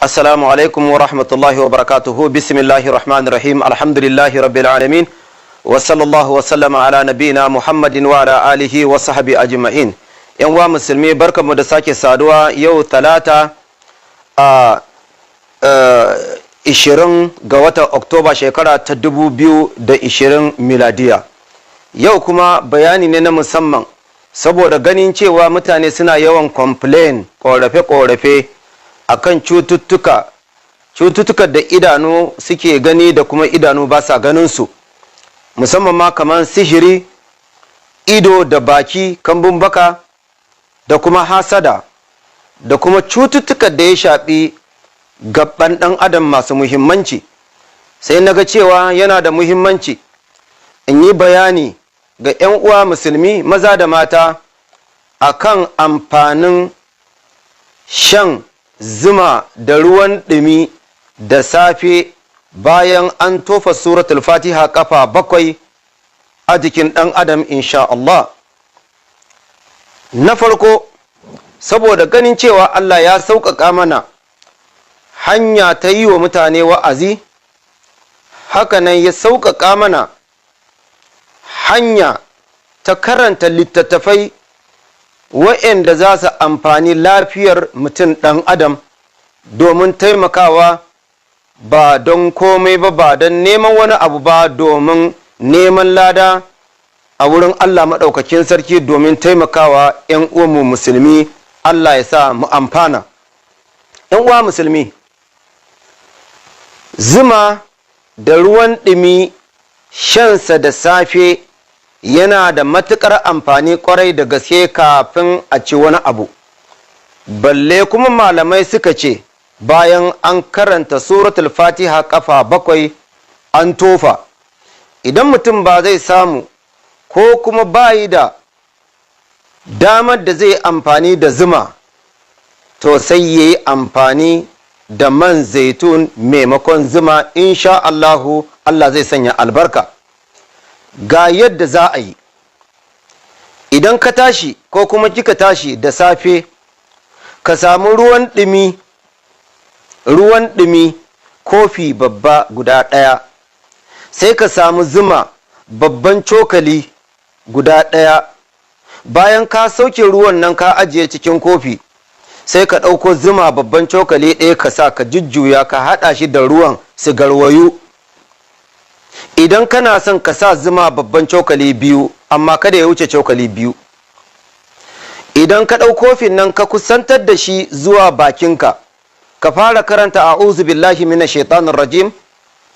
Assalamu alaikum wa rahmatullahi wa barakatuhu. Bismillahir rahmanir rahim. Alhamdulillahi rabbil alamin. Wa sallallahu wa sallama ala nabina Muhammadin wa ala alihi wa sahbi ajma'in. Yan uwa musulmi, barkanmu da sake saduwa yau Talata a 20 ga watan Oktoba, shekara ta 2020 miladiya. Yau kuma bayani ne na musamman, saboda ganin cewa mutane suna yawan complain, korafe-korafe akan cututtuka, cututtukan da idanu suke gani da kuma idanu ba sa ganin su, musamman ma kamar sihiri, ido da baki, kambun baka, da kuma hasada, da kuma cututtukan da ya shafi gaban ɗan adam masu muhimmanci. Sai na ga cewa yana da muhimmanci in yi bayani ga 'yan uwa musulmi maza da mata akan amfanin shan zuma da ruwan ɗumi da safe bayan an tofa Suratul Fatiha kafa bakwai a jikin ɗan adam, insha Allah. Na farko, saboda ganin cewa Allah ya sauƙaƙa mana hanya ta yi wa mutane wa'azi, hakanan ya sauƙaƙa mana hanya ta karanta littattafai wa'yanda za su amfani lafiyar mutum ɗan adam, domin taimakawa, ba don komai ba, ba don neman wani abu ba, domin neman lada a wurin Allah Maɗaukakin Sarki, domin taimakawa 'yan uwanmu musulmi. Allah ya sa mu amfana. 'Yan uwa musulmi, zuma da ruwan ɗumi shansa da safe yana da matuƙar amfani ƙwarai da gaske kafin a ci wani abu, balle kuma malamai suka ce bayan an karanta Suratul Fatiha kafa bakwai an tofa. Idan mutum ba zai samu ko kuma bayi da damar da zai amfani da zuma, to sai ya yi amfani da man zaitun maimakon zuma. Insha Allahu, Allah zai sanya albarka. Ga yadda za a yi: idan ka tashi ko kuma kika tashi da safe, ka samu ruwan ɗumi, ruwan ɗumi kofi babba guda ɗaya, sai ka samu zuma babban cokali guda ɗaya. Bayan ka sauke ruwan nan ka ajiye cikin kofi, sai ka ɗauko zuma babban cokali ɗaya ka sa, ka jujjuya, ka haɗa shi da ruwan su garwayu. Idan kana son ka sa zuma babban cokali biyu, amma kada ya wuce cokali 2. Idan ka ɗau kofin nan ka kusantar da shi zuwa bakinka, ka fara karanta "A'udhu billahi minash shaitanir rajim,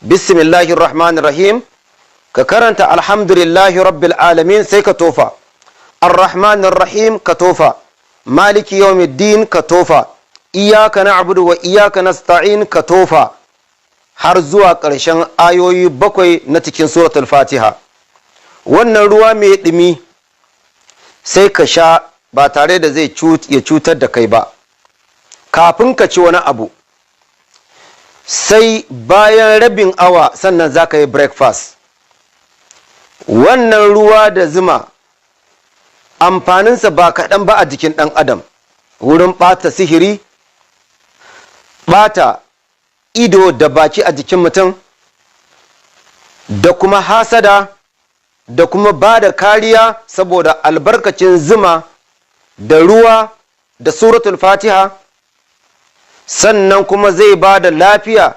bismillahir rahmanir rahim", ka karanta "Alhamdulillahi rabbil alamin", sai ka tofa "Arrahmanir rahim", ka tofa "Maliki yawmiddin", ka tofa "Iyyaka na'budu wa iyyaka nasta'in", ka tofa har zuwa ƙarshen ayoyi bakwai na cikin Suratul Fatiha. Wannan ruwa mai ɗumi sai ka sha ba tare da zai ya cutar da kai ba kafin ka ci wani abu. Sai bayan rabin awa sannan za ka yi breakfast. Wannan ruwa da zuma, amfaninsa ba kaɗan ba a jikin ɗan adam wurin ɓata sihiri, ɓata ido da baki a jikin mutum, da kuma hasada, da kuma ba da kariya, saboda albarkacin zuma da ruwa da Suratul Fatiha. Sannan kuma zai ba da lafiya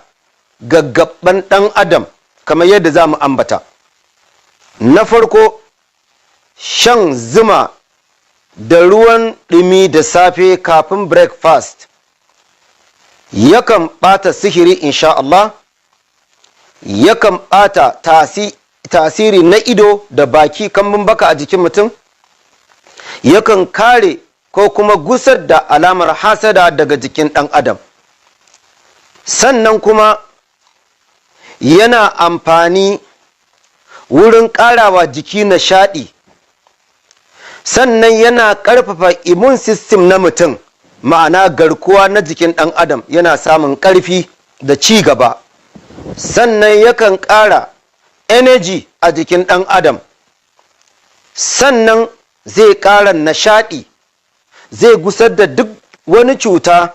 ga gaban ɗan adam kamar yadda za mu ambata. Na farko, shan zuma da ruwan ɗumi da safe kafin breakfast yakan ɓata sihiri, insha Allah, yakan ɓata tasiri na ido da baki, kambun baka a jikin mutum, yakan kare ko kuma gusar da alamar hasada daga jikin ɗan adam. Sannan kuma yana amfani wurin ƙarawa jiki nishaɗi. Sannan yana ƙarfafa immune system na mutum, ma'ana garkuwa na jikin ɗan adam yana samun ƙarfi da ci gaba. Sannan yakan ƙara energy a jikin ɗan adam. Sannan zai ƙara nishaɗi, zai gusar da duk wani cuta.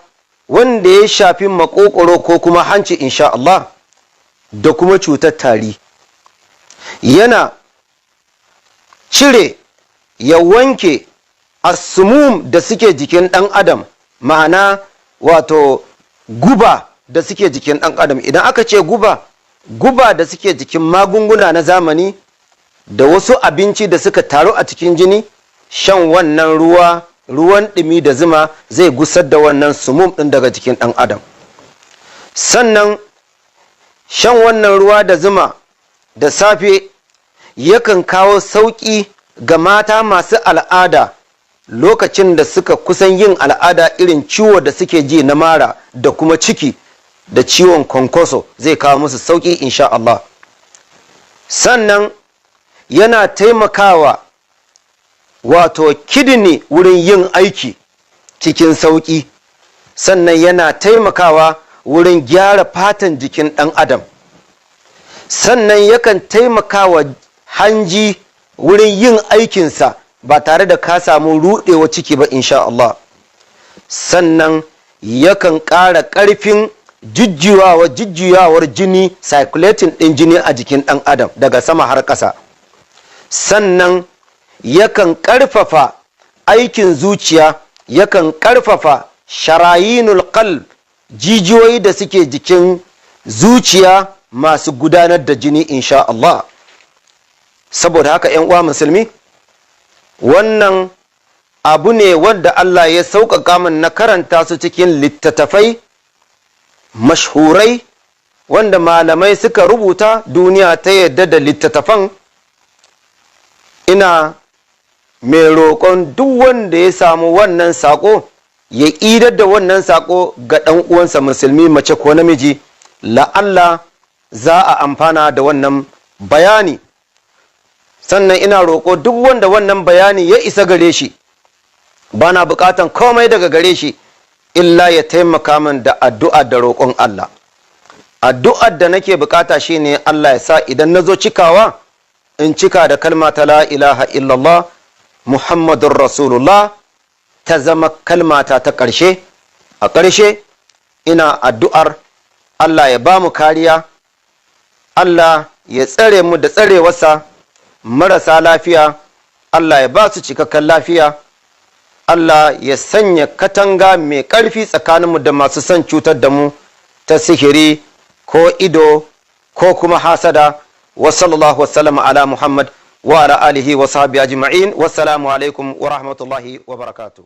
wanda ya shafi makokoro ko kuma hanci insha Allah, da kuma cutar tari. Yana cire, ya wanke asumum da suke jikin ɗan adam, ma'ana wato guba da suke jikin ɗan adam. Idan aka ce guba, guba da suke jikin magunguna na zamani da wasu abinci da suka taru a cikin jini. Shan wannan ruwa, ruwan ɗumi da zuma, zai gusar da wannan sumum ɗin daga jikin ɗan adam. Sannan shan wannan ruwa da zuma da safe yakan kawo sauƙi ga mata masu al'ada, lokacin da suka kusan yin al'ada, irin ciwo da suke ji na mara da kuma ciki da ciwon kwankwaso, zai kawo musu sauƙi insha Allah. Sannan yana taimakawa wato kidney wurin yin aiki cikin sauƙi. Sannan yana taimakawa wurin gyara fatan jikin ɗan adam. Sannan yakan taimakawa hanji wurin yin aikinsa ba tare da ka samu ruɗewa ciki ba insha Allah. Sannan yakan ƙara ƙarfin jujjuyawar jini, circulating ɗin jini a jikin ɗan adam daga sama har ƙasa. Sannan yakan ƙarfafa aikin zuciya, yakan ƙarfafa sharayinul qalb, jijiyoyi da suke jikin zuciya masu gudanar da jini insha Allah. Saboda haka, 'yan uwa musulmi, wannan abu ne wanda Allah ya sauƙaƙa min na karanta su cikin littattafai mashhurai wanda malamai suka rubuta, duniya ta yadda da littattafan. Ina mai roƙon duk wanda ya samu wannan saƙo ya idar da wannan saƙo ga ɗan uwansa musulmi, mace ko namiji, la'alla za a amfana da wannan bayani. Sannan ina roƙo duk wanda wannan bayani ya isa gare shi, bana buƙatan komai daga gare shi illa ya taimaka min da addu'a da roƙon Allah. Addu'ar da nake bukata shine Allah ya sa idan na zo cikawa in cika da kalma ta la ilaha illallah Muhammadun Rasulullah, ta zama kalmata ta ƙarshe. A ƙarshe ina addu'ar Allah ya ba mu kariya, Allah ya tsare mu da tsarewarsa. Marasa lafiya, Allah ya ba su cikakken lafiya. Allah ya sanya katanga mai ƙarfi tsakaninmu da masu son cutar da mu ta sihiri ko ido ko kuma hasada. Wa sallallahu wasallam ala Muhammad wa ala alihi wa sahbihi ajma'in. Wassalamu alaikum wa rahmatullahi wa barakatuh.